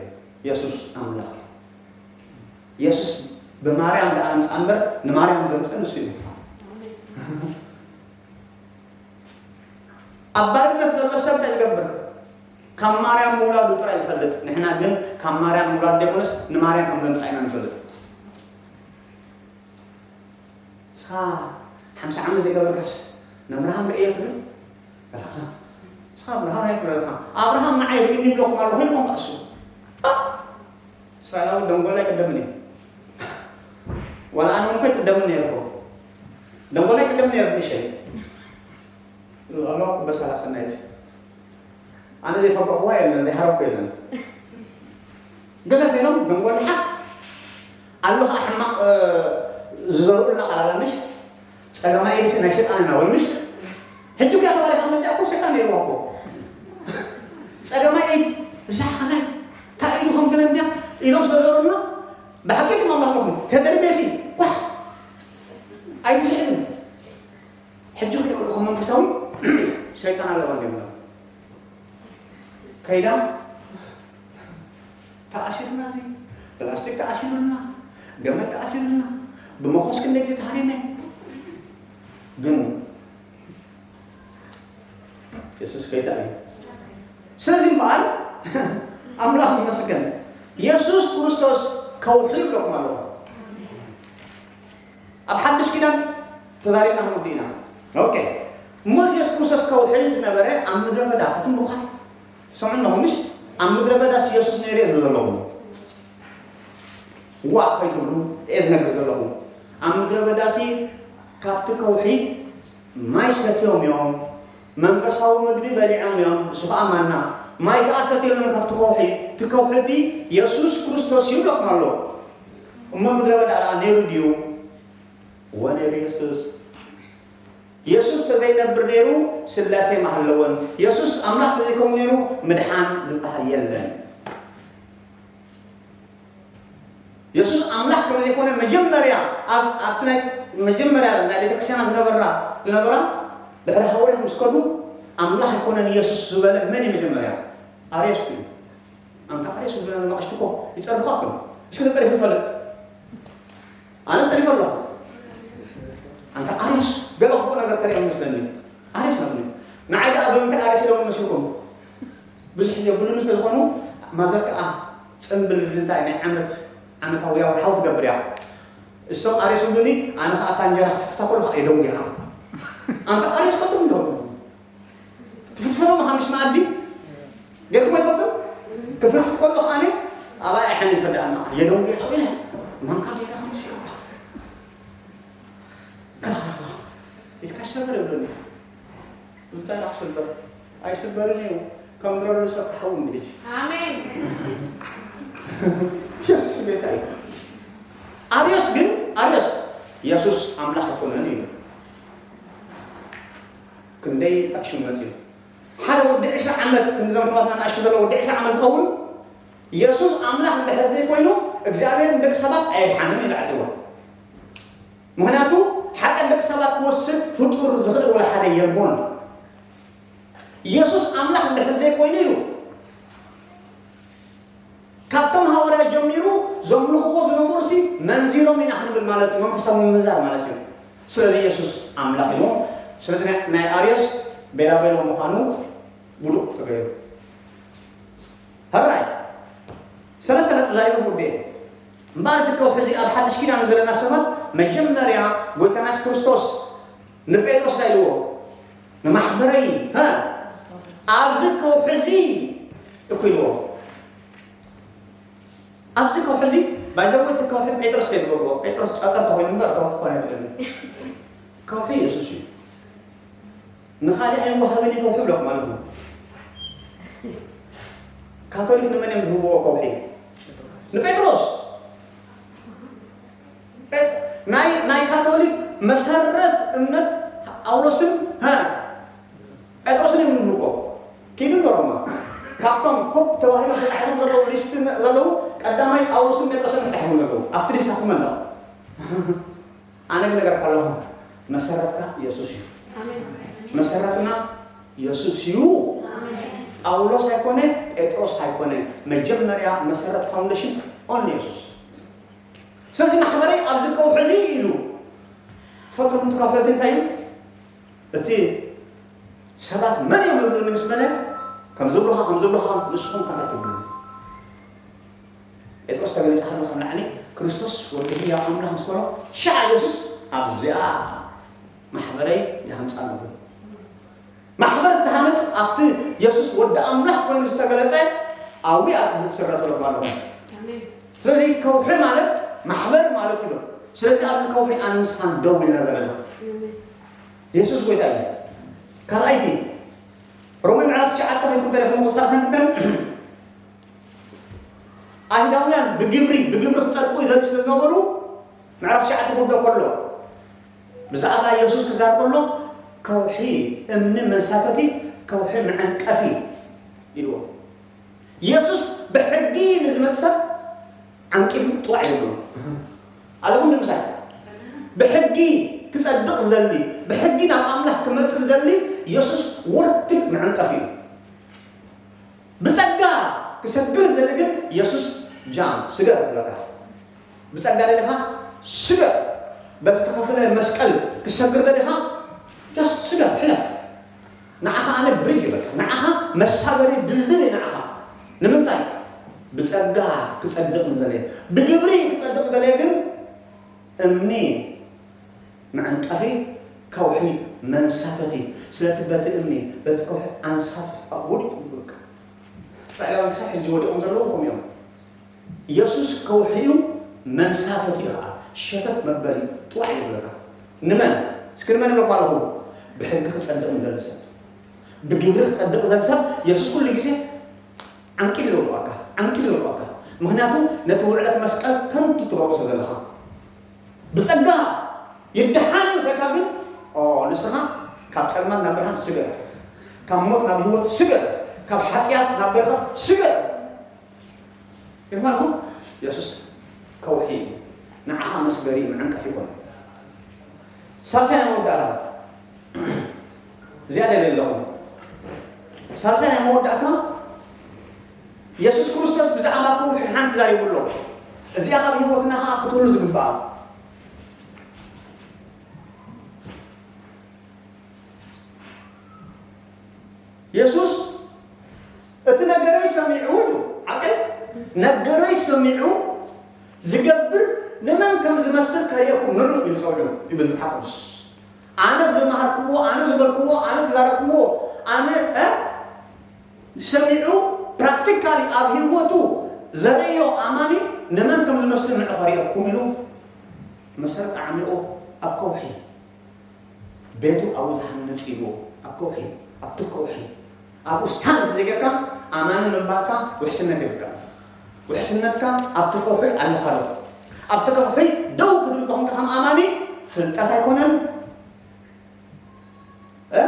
የሱስ ኣምላኽ የሱስ ብማርያም ደኣ ኣምፃ እምበር ንማርያም ዘምፅእ ንሱ እዩ። ኣብ ባርነት ዘሎ ሰብ እንታይ ዝገብር? ካብ ማርያም ምውላዱ ጥራይ ዝፈልጥ። ንሕና ግን ካብ ማርያም ምውላድ ዘይኮነስ ንማርያም ከም ዘምፃ ኢና ንፈልጥ። ንስኻ ሓምሳ ዓመት ዘይገበርካስ ንኣብርሃም ርእዮ ትብል? ንስኻ ኣብርሃም ኣይትብለካ። ኣብርሃም ንዓይ ርእኒ ይብለኩም ኣለኹ ኢልኩም እሱ። እስራኤላዊ ደንጎላ ይቅደምኒ። ዋላ ኣነ እንኳ ይቅደምኒ ነይርኩ። ደንጎላ ይቅደምኒ ነይሩ ንሸይ። ኣለዋ በሳላ ሰናይት ኣነ ዘይፈቀኽዋ የለን ዘይሃረኩ የለን። ገለ ዜኖም ደንጎል ሓፍ ኣሎ ከዓ ሕማቕ ዝዘርኡልና ቃላላ ምሽ ጸገማይ ኢልሲ ናይ ሸጣን ኢና ወልምሽ ሕጂ እኮ ተባሪኻ መጃ እኮ ሸጣን ነይርዋ እኮ ጸገማይ ኢድ እዛ ሓናይ እንታይ ኢሉ ከም ገለ እንድያ ኢሎም ስለዘሩና ብሓቂ ድማ ኣምላኽኩም ተደርቤሲ ኳሕ ኣይትስሕትን ሕጂ ክልክልኹም መንፈሳዊ ሰይጣን ኣለዋ እንዲም ከይዳ ተኣሲርና እዚ ፕላስቲክ ተኣሲሩልና ገመድ ተኣሲሩልና ብመኾስ ክንደ ግዜ ተሃሪመ ግን የሱስ ከይታ እዩ ስለዚ እምበኣር ኣምላኽ ይመስገን የሱስ ክርስቶስ ከውሒ ይብለኩም ኣለኹ ኣብ ሓድሽ ኪዳን ተዛሪብና ክንወዲ ኢና ኦኬ እሞ የሱስ ክርስቶስ ከውሒ ዝነበረ ኣብ ምድረ በዳ እትም ብኳት ትሰምዑ ኣለኹም ምሽ ኣብ ምድረ በዳስ የሱስ ነይሩ እየ ዝብል ዘለኹም ዋእ ከይትብሉ እየ ዝነግር ዘለኹ ኣብ ምድረ በዳሲ ካብቲ ከውሒ ማይ ሰትዮም እዮም መንፈሳዊ ምግቢ በሊዖም እዮም እሱ ከዓ ማና ማይ ከዓ ሰትዮም እዮም ካብቲ ከውሒ እቲ ከውሒ እቲ የሱስ ክርስቶስ ይብለኩም ኣሎ እሞ ምድረ በዳ ደኣ ነይሩ ድዩ እወ ነይሩ የሱስ የሱስ ተዘይነብር ነይሩ ስላሴ ማሃለወን የሱስ ኣምላኽ ተዘይከውን ነይሩ ምድሓን ዝበሃል የለን የሱስ ኣምላኽ ከም ዘይኮነ መጀመርያ ኣብቲ ናይ መጀመርያ ናይ ቤተክርስትያና ዝነበራ ዝነበራ ድሕሪ ሃዋርያት ምስ ከዱ ኣምላኽ ኣይኮነን የሱስ ዝበለ መን እዩ መጀመርያ ኣርዮስ እዩ ኣንታ ኣርዮስ ዝብለና መቐሽቲ እኮ ይፀርፉ ኣኮ እስኪ ተፀሪፉ ይፈልጥ ኣነ ፀሪፉ ኣለኹ ኣንታ ኣርዮስ ገለ ክፉእ ነገር ተሪኦም መስለኒ ኣርዮስ ነብኒ ንዓይ ከዓ ብምንታይ ኣርዮስ ኢሎም መስልኩም ብዙሕ የብሉን ስለ ዝኾኑ ማዘር ከዓ ፅምብል እንታይ ናይ ዓመት ዓመታዊ ያው ሓው ትገብር እያ እሶም ኣሬስ ብሉኒ ኣነ ከዓ እታ እንጀራ ክትፍታ ከሎ ከዓ የደንጉያ ኣንተ ኣሬስ ከጥሩ እንዶ ትፍትፈሎም ሓምሽ መኣዲ ገርኩም ኣይፈልጥም? ክፍትፍት ከሎ ከዓኒ ኣባይ ኣይሓኒ ዝፈዳእና የደንጉ ይሕሱ ኢለ ማንካ ገይራ ከምስ ይገብራ። ከላኸላ ኢትካ ሰበር የብለኒ። እንታይ ዳ ክስበር? ኣይስበርን እዩ። ከም ድሮ ሰብ ክኸውን ድሕጂ። ኣሜን። የሱስ ቤታ እዩ። ኣርዮስ ግን ኣርዮስ የሱስ ኣምላኽ ኣይኮነን እዩ። ክንደይ ጣሽም መጽዩ። ሓደ ወዲ ዕስራ ዓመት፣ ክንዘም ሕዋትና ንኣሽቱ ዘሎ ወዲ ዕስራ ዓመት ዝኸውን፣ የሱስ ኣምላኽ እንድሕር ዘይኮይኑ እግዚኣብሔር ንደቂ ሰባት ኣየድሓንን ኢሉ ዓጺዎ። ምኽንያቱ ሓጢኣት ደቂ ሰባት ክወስድ ፍጡር ዝኽእል ወላ ሓደ የልቦን። የሱስ ኣምላኽ እንድሕር ዘይኮይኑ ኢሉ ካብቶም ሃዋርያ ጀሚሩ ዘምልኽዎ ዝነበሩ ሲ መንዚሮም ኢና ክንብል ማለት እዩ። መንፈሳዊ ምምዛር ማለት እዩ። ስለዚ የሱስ ኣምላኽ ኢሉ ስለዚ ናይ ኣርዮስ ቤላቤሎ ምዃኑ ውዱእ ተገይሩ። ሕራይ ሰለስተ ነጥብ ዛይቡ ጉዴ እምበኣር እቲ ከውሒ እዚ ኣብ ሓድሽ ኪዳን ዘለና ሰባት መጀመርያ ጎይታና የሱስ ክርስቶስ ንጴጥሮስ እንታይ ኢልዎ? ንማሕበረይ ሀ ኣብዚ ከውሒ እዚ እኮ ኢልዎ። ኣብዚ ከውሒ እዚ ባይዘወ እቲ ከውሒ ጴጥሮስ ከይትገብርዎ። ጴጥሮስ ጸጸር ተኾይኑ እምበር ከውሒ ክኾን ኣይኽእልን። ከውሒ የሱስ እዩ። ንኻሊእ ኣይወሃብን እዩ ከውሒ ብለኩም ኣለኹ። ካቶሊክ ንመን እዮም ዝህብዎ ከውሒ? ንጴጥሮስ። ጴጥ- ናይ ናይ ካቶሊክ መሰረት እምነት ጳውሎስን ሀ ጴጥሮስን እዮም ዝብሉ እኮ። ኪዱ ሮማ ካብቶም ኮፕ ተባሂሎም ተጻሒፎም ዘለዉ ሊስት ዘለዉ ቀዳማይ ጳውሎስን ጴጥሮስን ተጻሒፎም ዘለዉ ኣብቲ ሊስት ኣብቲ መንደቕ። ኣነ ግን ነገር ካለኹ መሰረትካ የሱስ እዩ። መሰረትና የሱስ እዩ። ጳውሎስ ኣይኮነ፣ ጴጥሮስ ኣይኮነ። መጀመርያ መሰረት ፋውንዴሽን ኦንሊ የሱስ። ስለዚ ማሕበረይ ኣብዚ ከውሒ እዚ ኢሉ ፈጥሩኩም ትከፍለቲ እንታይ እዩ? እቲ ሰባት መን እዮም ዝብሉኒ ምስ በለ ከም ዝብሉኻ ከም ዝብሉኻ ንስኹም ከምታይ ትብሉኒ? ጴጥሮስ ተገሊጹ ከሎ ከም ላዕሊ ክርስቶስ ወዲ ህያው ኣምላኽ ምስ በሎ ሽዓ የሱስ ኣብዚኣ ማሕበረይ ይሃንጻ ኣለኹ። ማሕበር ዝተሃነጽ ኣብቲ የሱስ ወዲ ኣምላኽ ኮይኑ ዝተገለጸ ኣብያ ትስረቱ ኣለኹ። ስለዚ ከውሒ ማለት ማሕበር ማለት እዩ። ስለዚ ኣብዚ ከውሒ ኣነ ምስኻን ደው ኢልና ዘለና የሱስ ጎይታ እዩ። ካልኣይቲ ሮሜ ምዕራፍ ትሽዓተ ከይኩም ተረፍ ቁጥር ሰላሳ ክልተ ኣይሁዳውያን ብግብሪ ብግብሪ ክጸድቁ ይደልዩ ስለ ዝነበሩ ምዕራፍ ትሽዓተ ክውደእ ከሎ ብዛዕባ የሱስ ክዛረብ ከሎ ከውሒ እምኒ መንሳተቲ ከውሒ መዐንቀፊ ኢልዎ። የሱስ ብሕጊ ንዝመጽእ ሰብ ዓንቂፉ ጥዋዕ ይብሎ ኣለኹም ንምሳይ ብሕጊ ክጸድቕ ዝደሊ ብሕጊ ናብ ኣምላኽ ክመጽእ ዝደሊ የሱስ ወርትግ መዐንቀፊ እዩ። ብጸጋ ክሰግር ዝደሊ ግን የሱስ ጃም ስገር ይብለካ። ብጸጋ ደሊኻ ስገር። በቲ ተኸፍለ መስቀል ክሰግር ደሊኻ ጃስ ስገር ሕለፍ። ንዓኻ ኣነ ብሪጅ ይበልካ። ንዓኻ መሳገሪ ድልድል እዩ ንዓኻ። ንምንታይ? ብጸጋ ክጸድቕ ንዘለየ። ብግብሪ ክጸድቕ ንዘለየ ግን እምኒ መዐንቀፊ ከውሒ መንሳተቲ። ስለቲ በቲ እምኒ በቲ ከውሒ ኣንሳት ወዲቁ ይብልካ። እስራኤላውያን ክሳብ ሕጂ ወዲቆም ዘለዉ ከምኡ እዮም። የሱስ ከውሒኡ መንሳተቲ እዩ ከዓ ሸተት መበሊ ጥዋዕ ይብለካ። ንመን እስኪ ንመን ይብለኩም ኣለኹ? ብሕጊ ክጸድቕ ንደሊ ሰብ ብግብሪ ክጸድቕ ዘል ሰብ የሱስ ኩሉ ግዜ ዓንቂፍ ይዘውጥዋካ። ዓንቂፍ ይዘውጥዋካ። ምክንያቱ ነቲ ውዕለት መስቀል ከንቱ ትገብሮ ስለ ዘለኻ ብጸጋ ይድሓን እዩ ተልካ ግን ንስኻ ካብ ጸልማት ናብ ብርሃን ስገር፣ ካብ ሞት ናብ ህይወት ስገር፣ ካብ ሓጢኣት ናብ በረኸት ስገር። ይማልኹ የሱስ ከውሒ ንዓኻ መስገሪ መዐንቀፍ ይኮን። ሳልሳይ መወዳእታ እዚኣ ደለ ኣለኹ። ሳልሳይ ናይ መወዳእታ የሱስ ክርስቶስ ብዛዕባ ከውሒ ሓንቲ ዛሪቡ ኣሎ። እዚኣ ካብ ህይወትና ከዓ ክትህሉ ዝግባኣ የሱስ እቲ ነገረይ ሰሚዑ ኢሉ ሓቀ ነገረይ ሰሚዑ ዝገብር ንመን ከም ዝመስል ከርእየኩም ንዑ ኢሉ ጸውዑ ይብል መጽሓፍ ቅዱስ። ኣነ ዝመሃርክዎ ኣነ ዝበልክዎ ኣነ ተዛረብክዎ ኣነ እ ሰሚዑ ፕራክቲካሊ ኣብ ህይወቱ ዘርእዮ ኣማኒ ንመን ከም ዝመስል ንዑ ከርእየኩም ኢሉ መሰረት ዓሚቑ ኣብ ከውሒ ቤቱ ኣብኡ ዝሃንጽ ኢልዎ። ኣብ ከውሒ፣ ኣብቲ ከውሒ ኣብኡ ስታንድ ዘይገርካ ኣማኒ ምንባርካ ውሕስነት የብልካ። ውሕስነትካ ኣብቲ ከውሒ ኣለኻዶ። ኣብቲ ከውሒ ደው ክትብል ተኾንካ ከም ኣማኒ ፍልጠት ኣይኮነን፣ እ?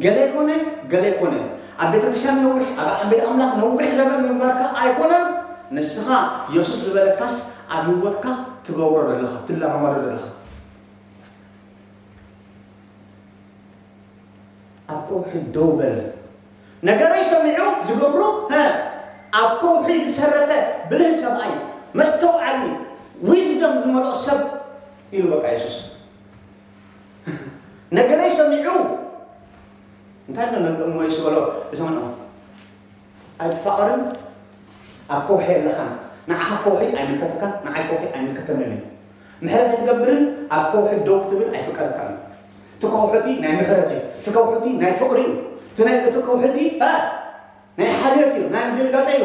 ገለ ኣይኮነ፣ ገለ ኣይኮነ። ኣብ ቤተ ክርስቲያን ነዊሕ፣ ኣብ ቤት ኣምላኽ ነዊሕ ዘመን ምንባርካ ኣይኮነን። ንስኻ የሱስ ዝበለካስ ኣብ ህይወትካ ትገብሮ ዘለኻ፣ ትለማመዶ ዘለኻ። ኣብ ከውሒ ደው በል። ነገረይ ሰሚዑ ዝገብሮ፣ ሀ፣ ኣብ ከውሒ ዝሰረተ ብልህ ሰብኣይ፣ መስተውዓሊ፣ ዊዝደም ዝመልኦ ሰብ ኢሉ በቃ የሱስ። ነገረይ ሰሚዑ እንታይ ነው ነገ እሞ የሱ በሎ፣ ዝሰምዖ ኣይትፋቐርን። ኣብ ከውሒ ኣለኻን። ንዓኻ ከውሒ ኣይምልከተካን፣ ንዓይ ከውሒ ኣይምልከተንን እዩ። ምሕረት ኣይትገብርን፣ ኣብ ከውሒ ደው ክትብል ኣይፍቀደካን እዩ። እቲ ከውሒ እቲ ናይ ምሕረት እዩ። እቲ ከውሒ እቲ ናይ ፍቕሪ እዩ። እቲ ናይ፣ እቲ ከውሒ እቲ፣ እ፣ ናይ ሓልዮት እዩ፣ ናይ ምድንጋጸ እዩ።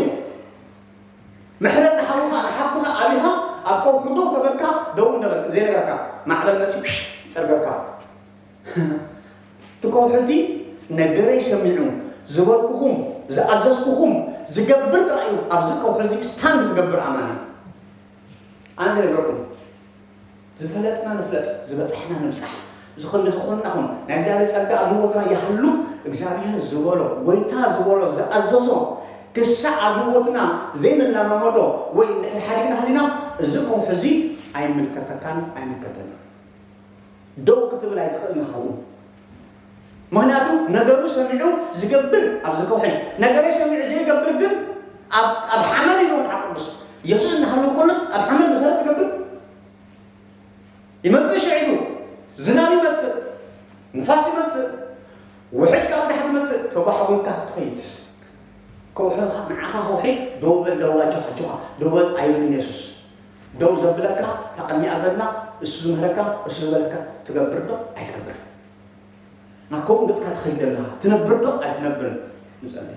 ምሕረት ንሓውኻ ንሓፍትኻ ኣቢኻ ኣብ ከውሒ ደው ተበልካ፣ ደው እንደበል ዘይነገርካ ማዕበል መጺኡ ይጸርገካ። እቲ ከውሒ እቲ ነገረይ ሰሚዑ ዝበልኩኹም ዝኣዘዝኩኹም ዝገብር ጥራይ እዩ ኣብዚ ከውሒ እዚ ስታንድ ዝገብር ኣማኒ። ኣነ ዝነግረኩም ዝፈለጥና ንፍለጥ፣ ዝበጻሕና ንብጻሕ፣ ዝኸሉ ዝኾንና ኹን፣ ናይ እግዚኣብሔር ጸጋ ኣብ ህይወትና ይሃሉ። እግዚኣብሔር ዝበሎ፣ ጎይታ ዝበሎ፣ ዝኣዘዞ ክሳዕ ኣብ ህይወትና ዘይንለማመዶ ወይ እንድሕር ሓዲግና ሃሊና፣ እዚ ከውሒ እዚ ኣይምልከተካን ኣይምልከተንን። ደው ክትብል ኣይትኽእልን ኢኻ። ምኽንያቱ ነገሩ ሰሚዑ ዝገብር ኣብዚ ከውሒ፣ ነገረይ ሰሚዑ ዘይገብር ግን ኣብ፣ ኣብ ሓመድ እዩ መጽሓፍ ቅዱስ። የሱስ እናሃለወ ከሎስ ኣብ ሓመድ መሰረት ትገብር? ይመጽእ ሽዒቡ፣ ዝናብ ይመጽእ፣ ንፋስ ይመጽእ፣ ውሕጅ ካብ ታሕቲ ይመጽእ፣ ተጓሕጒግካ ትኸይድ። ከውሒ ንዓኻ ከውሒ ደው በል፣ ደው ኣጆኻ፣ ኣጆኻ፣ ደው በል ኣይብልን የሱስ። ደው ዘብለካ እታ ቅድሚኣ ዘላ፣ እሱ ዝምህረካ፣ እሱ ዝበለካ ትገብር ዶ ኣይትገብር? ናብ ከምኡ ገጽካ ትኸይድ ኣለኻ፣ ትነብር ዶ ኣይትነብርን? ንጸሊ።